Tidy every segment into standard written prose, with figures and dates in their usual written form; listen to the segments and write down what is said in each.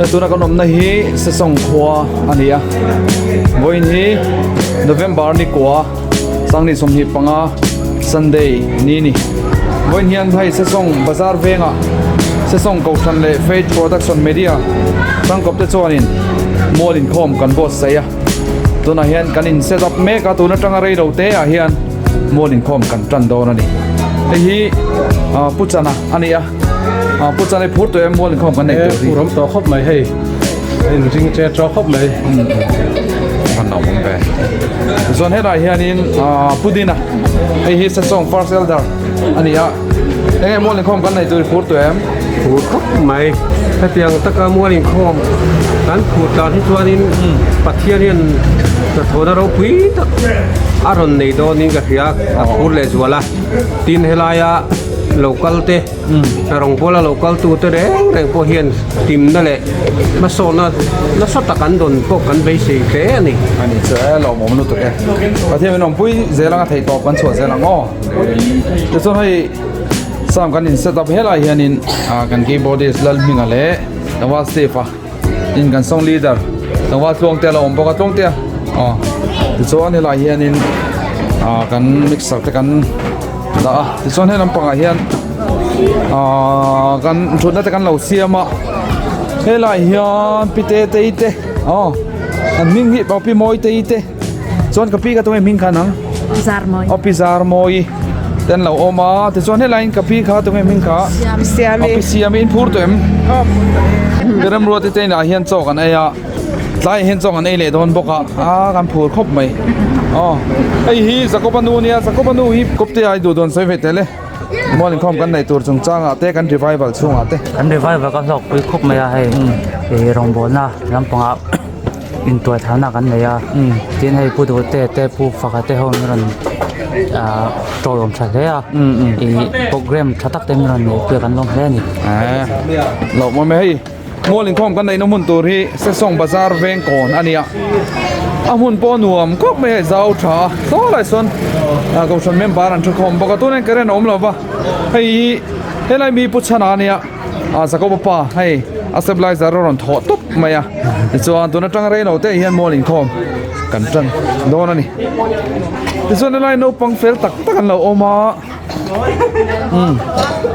Tuna kan awmna hi Sesawng khua a ni a, vawiin hi November ni kua Sangni 25 Sunday ni a ni. Vawiin hian hei Sesawng bazar vengah Sesawng Kohhran leh Faith Production Media tangkawp te chuanin mual inkhawm kan buatsaih a, tunah hian kan in set up mek a, tun atanga rei lo te ah hian mual inkhawm kan tan dawn a ni. Hei hi Pu Chana a ni a. A pu chan ei phur tawh em mual inkhawm kan nei tur hi. Phur awm tawh khawp mai hei. A in ring che tawh khawp mai. Kan lo awm ve. Chuan helai hianin pu Dina hei hi Sesawng First Elder a ni a. Enge mual inkhawm kan nei tur hi phur tawh em? Phur khawp mai. Hetiang taka mual inkhawm kan phur tlan hi chuanin Pathian hian hnathawhna ropui tak a rawn nei dawnin ka hria a phur lehzual a. Tin helaia lo kal te rawngbawla lo kal tu te reng reng pawh hian hlimna leh hmasawhna nasa tak an dawn pawh kan beisei hle a ni. A ni chu e, lawmawm lutuk e. Pathian min awmpui zel anga theih tawp kan chhuah zel ang aw. Tichuan hei sound kan in set up helai hianin kan keyboardist Lalhminga leh Tlangval Steve a in kan song leader Tlangval Tluangte a lo awm bawk a Tluangte a aw tichuan helai hianin kan mixer te kan dah a tichuan he lampangah hian ahh kan thutna te kan lo siam a helai hian pi te tei te aw an hming hi aw pi mawi tei te chuan ka pi ka tunge hming kha nang aw pi zar mawi te an lo awm a tichuan helai in ka pi kha tunge hming kha aw pi siami in phur tawh em pi remruati te inah hian chaw kan ei a. Tlaiah hian chaw kan ei leh dawn bawk a, aa kan phur khawp mai. Aw hei hi Jacob-a nu ania, Jacob-a nu hi kawpte a i duh dawn sawi ve tel e. Mual inkhawm kan neih tur chungchangah te kan revival chhungah te. Kan revival ka hlawk pui khawp mai a hei ih rawngbawlna lampangah intuai tharna kan nei a, tin hei Pu Duhte te Pu Faka te ho an rawn ah tawlawm tha hle a, ih programme tha tak te an rawn neih pui a kan lawm hle a ni. Lawmawm e hei. Mual inkhawm kan neihna hmun tur hi Sesawng Bazar veng kawn a ni a, a hmun pawh a nuam khawp mai a, zau tha a, saw lai sawn Kohhran member an thu khawm bawk a, tunah hian current a awm lo va, hei hi helai mi Pu Chhana a nia, Jacob-a pa hei a stabilizer a rawn thawh tawp mai a, tichuan tun atanga rei lo te hian mual inkhawm kan tan dawn a ni, tichuan helai naupang fel tak tak an lo awm a. Um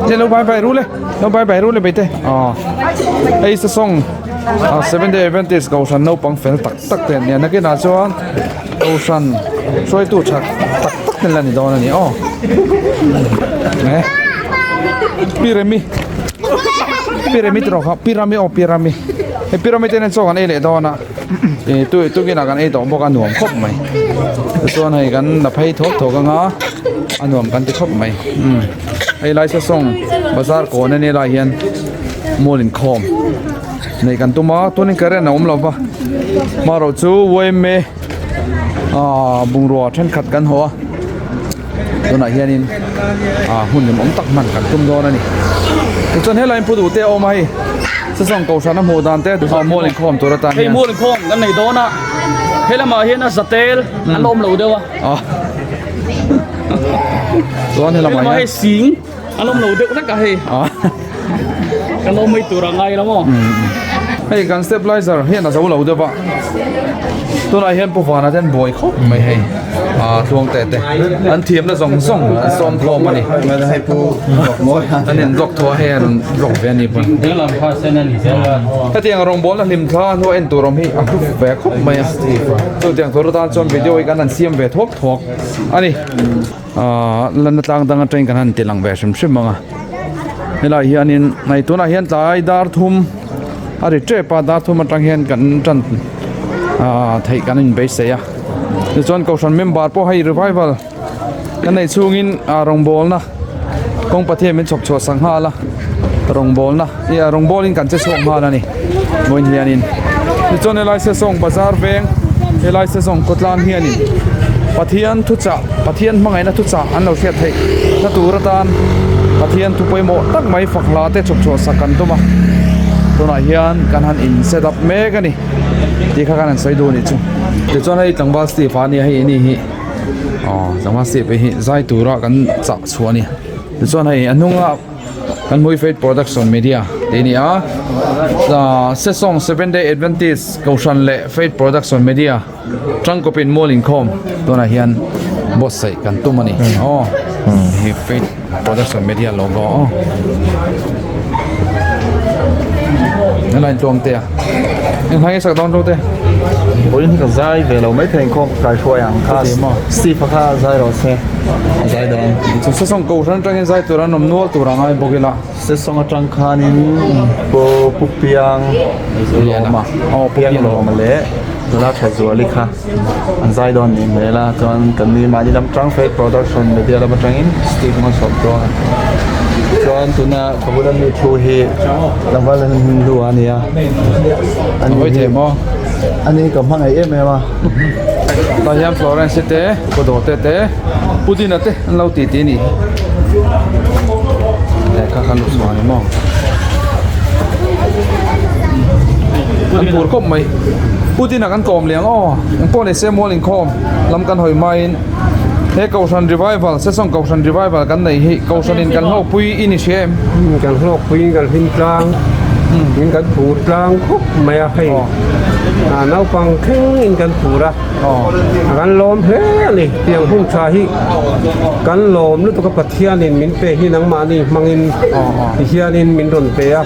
che lo bye bye ru le lo bye bye ru le beite aw hei sa song a seven day adventist kohhran naupang fel tak tak te an nia nakinah chuan kohhran hruaitu tha tak tak te la ni dawn a ni aw eh piremi piremi tih rawh kha pirami aw pirami hei pirami te hian chaw kan ei leh dawn a. Ih tu tukin ah kan ei tawh bawk a nuam khawp mai tichuan hei kan la phei thawk thawk anga a nuam kan ti khawp mai umm hei lai sasawng bazar kawn ania lai hian mual inkhawm neih kan tum a tuanin current a awm lo va marawh chu yma ah bungrua thenkhat kan haw a tunah hianin ah hun hlimawm tak hman kan tum dawn a ni tichuan helai in pu duh te a awm a hei sasawng kohhran a hmuh dan te ah mual inkhawm tur atan hian hei mual inkhawm kan nei dawn a helamah hian a zatel an awm lo deuh a ah chuan helamah hian hei sing an awm lo deuh hlek a hei ah kan awm mai tur a ngai lo maw hei kan stabilizer hian a zo lo deuh a tunah hian pu vana te an buai khawp mai hei ah tluang te te an thiamna zawng zawng an sawm khawm a ni an in block thaw a hei a rawn block ve a ni pawn hetiang rawngbawlna hlim thla hnu a en tur awm hi a hlu ve khawp mai a chutiang tur atan chuan video hi kan han siam ve thuak thuak a ni. Ahh lanna tlang dang atangin kan han ti lang ve hrim hrim ang a helai hianin hei tunah hian tlai dar thum a ri tep a dar thum atang hian kan tan ahh theih kan inbeisei a tichuan kohhran member pawh hei revival kan neih chhungin ah rawngbawlna kawng pathian min chhawp chhuah sak nghal a rawngbawlna ih rawngbawlin kan che chhuak nghal a ni vawiin hianin tichuan helai sesawng bazar veng helai sesawng khawtlang hianin Pathian thuchah Pathian hmangaihna thuchah an lo hriat theih na tur atan Pathian thu pawimawh tak mai fak hla te chhawp chhuah sak kan tum a tunah hian kan han in set up mek a ni tih kha kan han sawi duh a nih chu tichuan hei tlangval Steve a nia hei ani hi aw tlangval Steve hi zai tura kan chah chhuah a ni tichuan hei a hnunga. Kan hmui Faith Production Media tih a ni a, Sesawng Seventh Day Adventist Kohhran leh Faith Production Media tangkawpin mual inkhawm tunah hian buatsaih kan tum a ni aw hei Faith Production Media logo aw helai tluang te a eng hlai nge sak dawn tluang te. Vawiin hi ka zai ve lo maithei inkhawm ka kai hruai ang kha Steve-a kha zai rawh se a zai dawn. Chu Sesawng Kohhran atangin zai tur an awm nual tur a ngai bawk ila. Sesawng atang khanin Pu Pu Piang Lawma Piang Lawma leh Nula Thazuali kha an zai dawn ni hmel a chuan kan ni mahni lam tang Faith Production Media lam atangin Steve Malsawm dawn a chuan tuna ka bula mi thu hi tlangval an hnu a nia ani hi ani ka hmangaih em em a. Tah hian Florence te Pu Dawte te Pu Dina te an lo titi a ni lehkha kha lu chhuah a ni maw an phur khawp mai Pu Dina kan kawm liang aw engpawh ni se mual inkhawm lam kan hawi hmain he kohhran revival session kohhran revival kan neih hi kohhranin kan hlawkpui i ni hria em? Kan hlawkpuiin kan hlim tlang in kan phur tlang khawp mai a hei naupang thlengin kan phur a. Kan lawm hle a ni. Tiang hun tha hi kan lawm lutuk a, Pathianin min pe hi nangmahni hmangin tihianin min rawn pe a,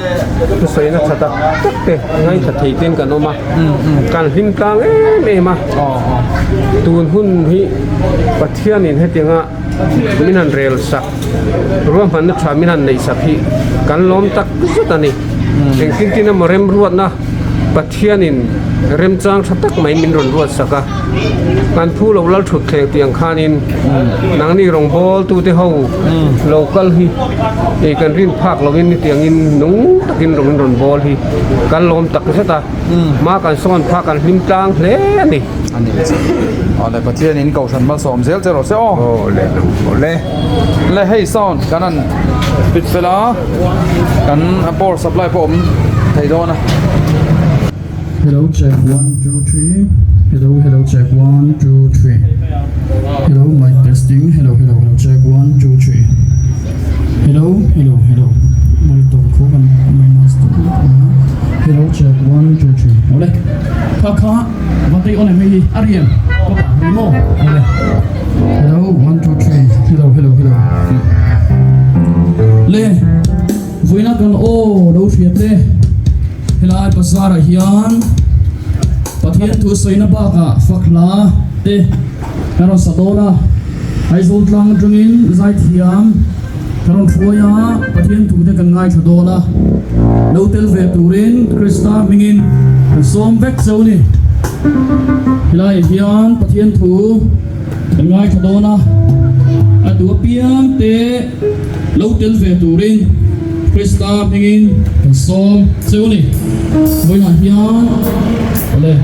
thusawiina tha tak tak te ngaithla thei ten kan awm a, kan hlim tlang em em a. Tun hun hi Pathianin hetianga min han rel sak, ruahmanna tha min han neih sak hi kan lawm tak zet a ni. Engtin tin emaw remruatna Pathianin remchang tha tak mai min rawn ruat sak a, kan phu lo lal thut thleng tih ang khanin nangni rawngbâwl tute ho lo kal hi ei kan rin phak lovin hetiangin nung takin rawn rawn bâwl hi kan lawm tak zet a, hma kan sawn phak kan hlim tlang hle a ni. A ni Awle Pathianin Kohhran malsawm zel che rawh se aw. Awle awle. Le hei sound kan han fit fel a kan power supply pawh awm thei dawn a. Hello check one two three hello hello check one two three hello mic testing hello hello hello check one two three hello hello hello monitor khu kan minus deuh hlek a hello check one two three awle kha kha Vantei on em hei hi a rian ka pa ni maw awle hello one two three hello hello hello le vawiina kan aw lo hria te helai bazar ah hian Pathian thu sawina bakah fak hla te kan rawn sa dawn a Aizawl tlang atangin zaithiam kan rawn hruai a Pathian thu te kan ngaithla dawn a lo tel ve turin Krista hmingin kan sawm vek cheu ni helai ah hian Pathian thu kan ngaithla dawn a a duh apiang te lo tel ve turin Krista hmingin kan sawm cheu ni vawiinah hian awle.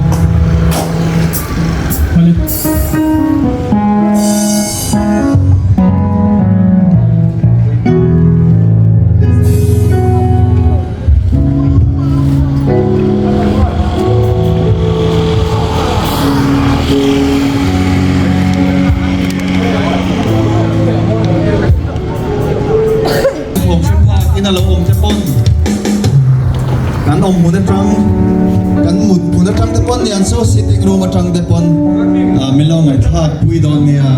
Awm hre phak in a lo awm te pawn kan awm hmun atang kan mut hmun atang te pawn nian chu sitting room atang te pawn min lo ngaihthlak pui dawn nia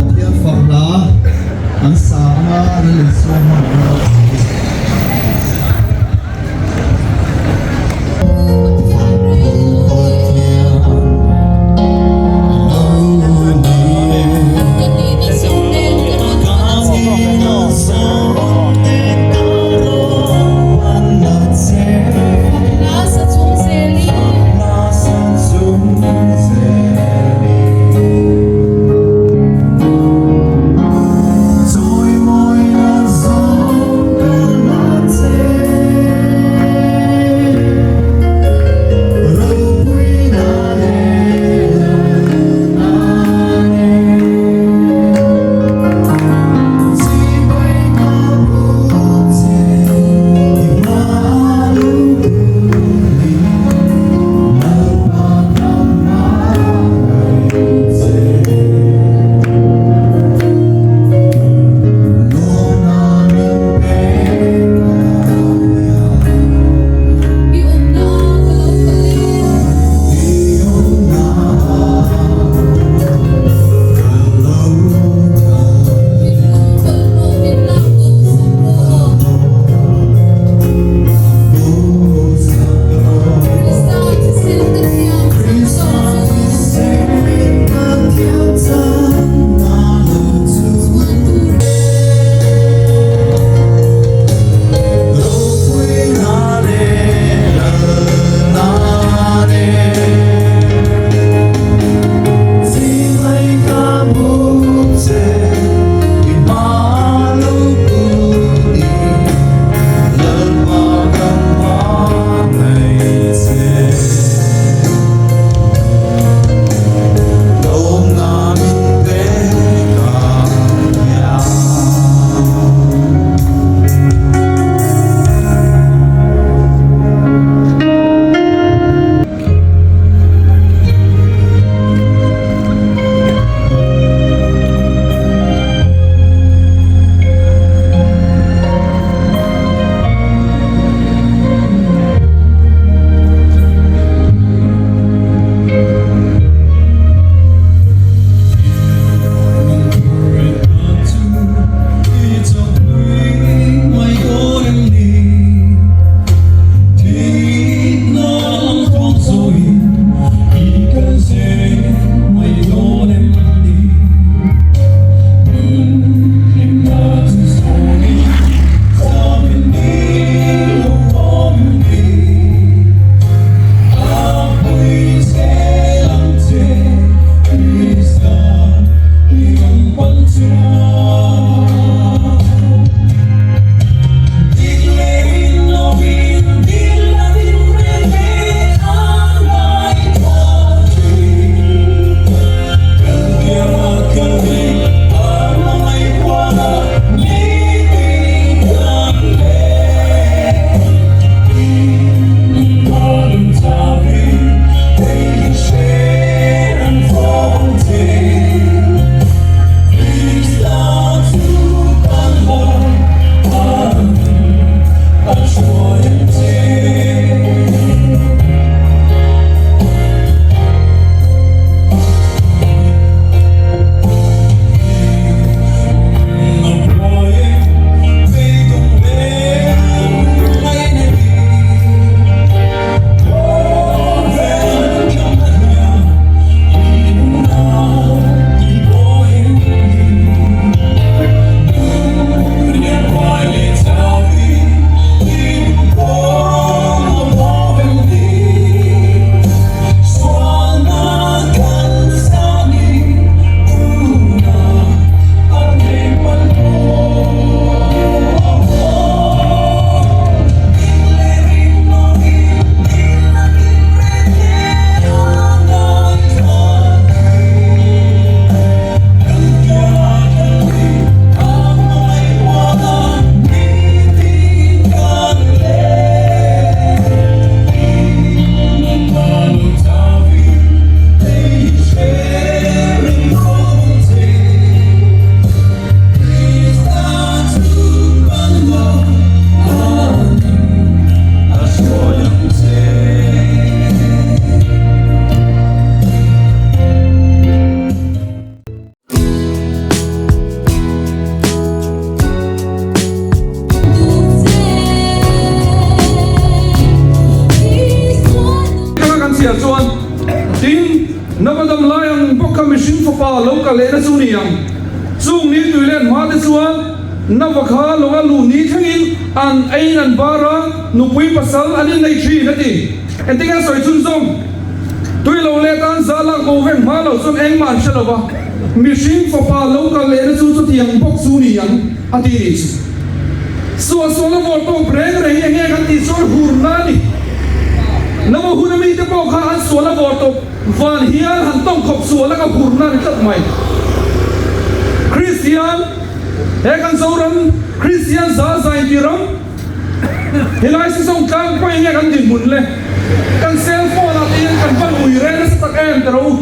Pathian fak hla an sa anga Lal Isua hmangaihna ropui. Fapa lo kal lehna chu ni ang. Chung ni tui len hma te chuan Nova kha lawnga luh ni thlengin an eiin an bar a, nupui pasal an innei thin, a ti. Engtin nge sawi chhunzawm? Tui lo let an za lak bo vek hma lo chuan engmah an hre lo va, mihring Fapa lo kal lehna chu chutiang bawk chu ni ang, a ti nih chu. Suahsualna vawr tawp reng reng hi enge kan tih chuan hurna a ni. Nova huna mite pawh kha an sualna vawr tawp van hian han tawng khawp sualna ka hurna a ni tlat mai. Kristian, he kan Zoram Kristian za zain ti ram helai sesawng tlang pawh enge kan dinhmun le? Kan cell phone ah te hian kan van ui reng nasa tak em teh rawh u.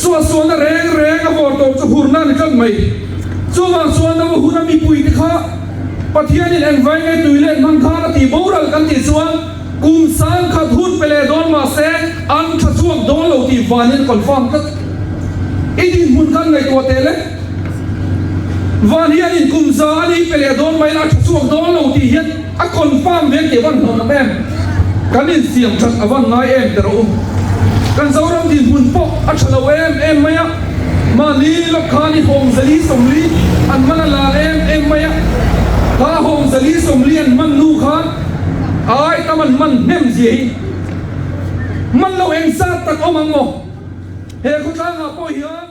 Suahsualna reng reng a vawr tawp chu hurna a ni tlat mai. Chuvang chuan Nova huna mipuite kha Pathianin engvai nge tui let hmang khan a tih boral kan tih chuan kum sangkhat hun pe leh dawn mah se an tha chhuak dawn lo tih vanin confirm tlat. I dinhmun khan ngaihtuah teh le. Van hianin kum za a ni pe leh dawn mai la a tha chhuak dawn lo tih hian a confirm ve tih a van hlawm em? Kan insiam that a van ngai em ti rawh u. Kan Zoram dinhmun pawh a tha lo em em mai a, mahni lawk khan i hawngzali 40 an man a lar em em mai a, kha hawngzali 40 an man nu khan ai tam an man hnem zia hi man lo eng zat tak awm ang maw? He khawtlangah pawh hian.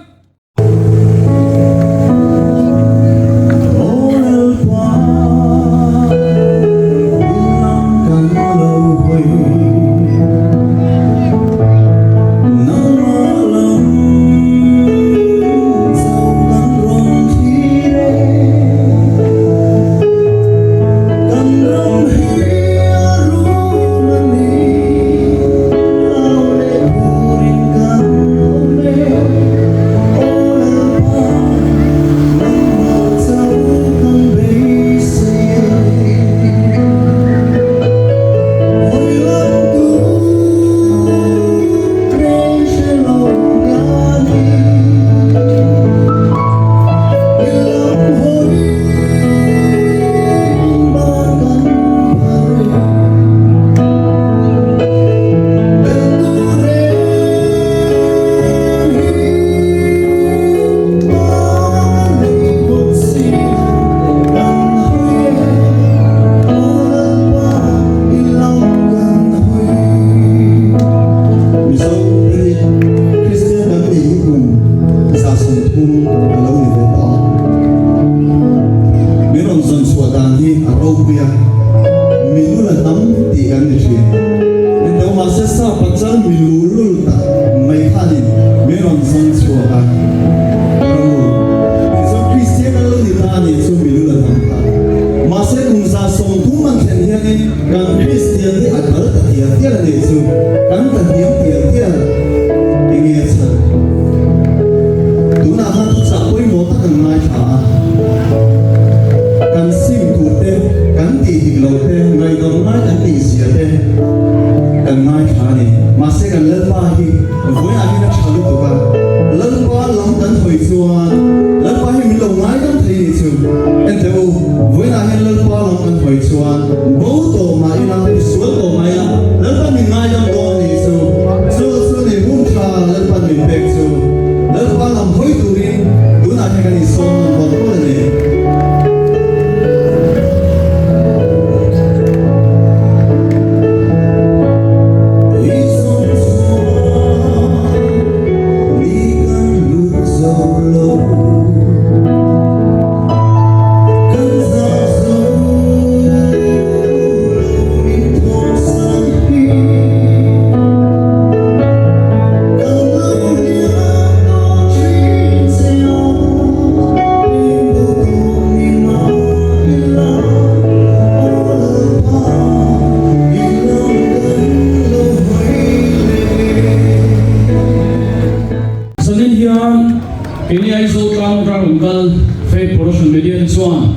Zanin hian keini Aizawl tlang ram rawn kal Faith Production Media te chuan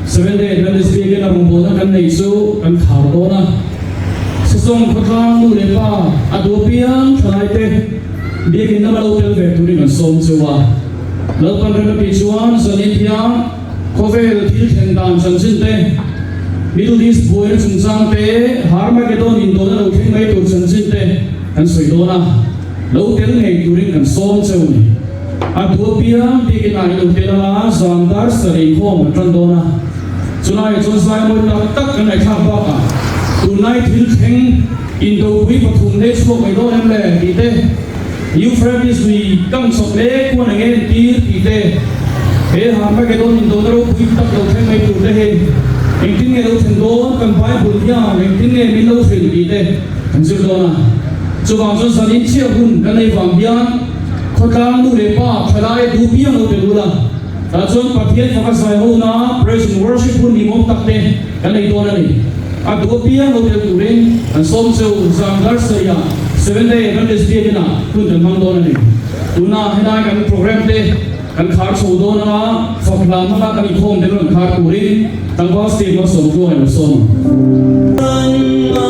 Seventh Day Adventist Biakin a rawngbawlna kan neih chu kan khar dawn a. Sesawng khawtlang nu leh pa a duh apiang thalai te Biakin lama lo tel ve turin kan sawm cheu a. Lalpan rem a tih chuan zanin hian khawvel thil thlen dan chanchin te, Middle East buaina chungchang te, Harmageddon indawhna lo thleng mai tur chanchin te kan sawi dawn a. Lo tel ngei turin kan sawm cheu ni. A duh apiang biakin ah in lo tel anga zan dar sarih inkhawm kan tan dawn a. Chulaiah chuan zai mawi tak tak kan ngaihthlak bakah tunlai thil thleng indopui pathum leh chhuak mai dawn em le tih te, Euphrates lui kang chawp mek huan eng en tir tih te, he Harmagedon indona ropui tak lo thleng mai tur te hi engtin nge lo thlen dawn kan Bible hian engtin nge min lo hrilh tih te kan zir dawn a. Chuvang chuan zanin chhiah hun kan nei vang hian khawtlang nu leh pa thalai duh piang lo tel ula, tah chuan Pathian faka zai hona praise and worship hun nimawm tak te kan nei dawn a ni. A duh apiang lo tel turin kan sawm cheu zan dar sarih Seventh Day Adventist Biakin ah hun kan hmang dawn a ni. Tuna helai kan program te kan khar chho dawn anga fak hla hmanga kan inkhawm te rawn khar turin tlangval Steve Malsawmtluang in lo sawm ang.